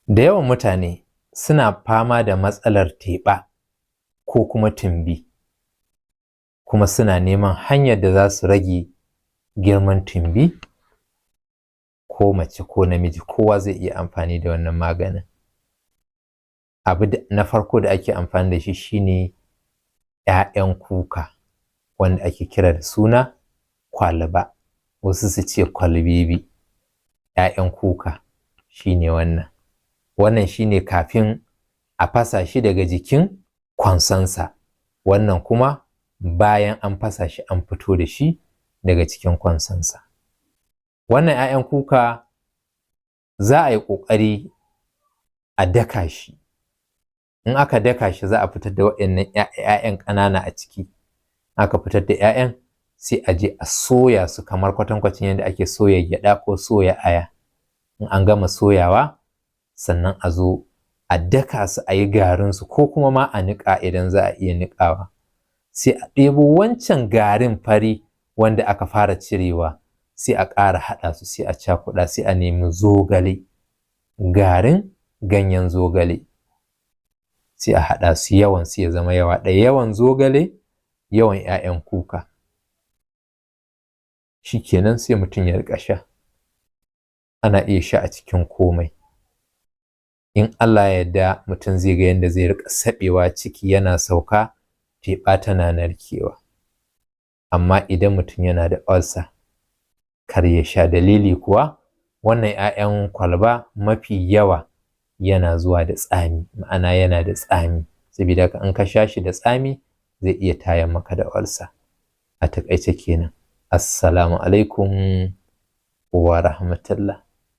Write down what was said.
Da yawan mutane suna fama da matsalar teɓa ko kuma tumbi, kuma suna neman hanyar da za su rage girman tumbi. Ko mace ko namiji, kowa zai iya amfani da wannan maganin. Abu na farko da ake amfani da shi shine ‘ya'yan kuka, wanda ake kira da suna kwalba, wasu su ce kwalbebi. ‘Ya'yan kuka shine wannan. Wannan shine kafin a fasa shi daga jikin kwansonsa, wannan kuma bayan an fasa shi an fito da shi daga cikin kwansonsa. Wannan ‘ya'yan kuka za a yi ƙoƙari a daka shi. In aka daka shi, za a fitar da waɗannan ‘ya'yan ƙanana a ciki. Aka fitar da ‘ya'yan, sai a je a soya su kamar kwatankwacin yadda ake soya gyaɗa ko soya aya. In an gama soyawa, sannan a zo a daka su, a yi garinsu, ko kuma ma a niƙa idan za a iya niƙawa. Sai a ɗebo wancan garin fari wanda aka fara cirewa, sai a ƙara haɗa su, sai a cakuɗa, sai a nemi zogale, garin ganyen zogale, sai a haɗa su, yawan su ya zama yawa ɗaya, yawan zogale, yawan 'ya'yan kuka. Shikenan, sai mutum ya riƙa sha. Ana iya sha a cikin komai. In Allah ya yarda, mutum zai ga yadda zai riƙa saɓewa, ciki yana sauka, teɓa tana narkewa. Amma idan mutum yana da ulcer, kar ya sha. Dalili kuwa, wannan 'ya'yan kwalba mafi yawa yana zuwa da tsami, ma'ana yana da tsami. Sabida haka in ka sha shi da tsami, zai iya tayar maka da ulcer. A taƙaice kenan. Assalamu alaikum wa rahmatullah.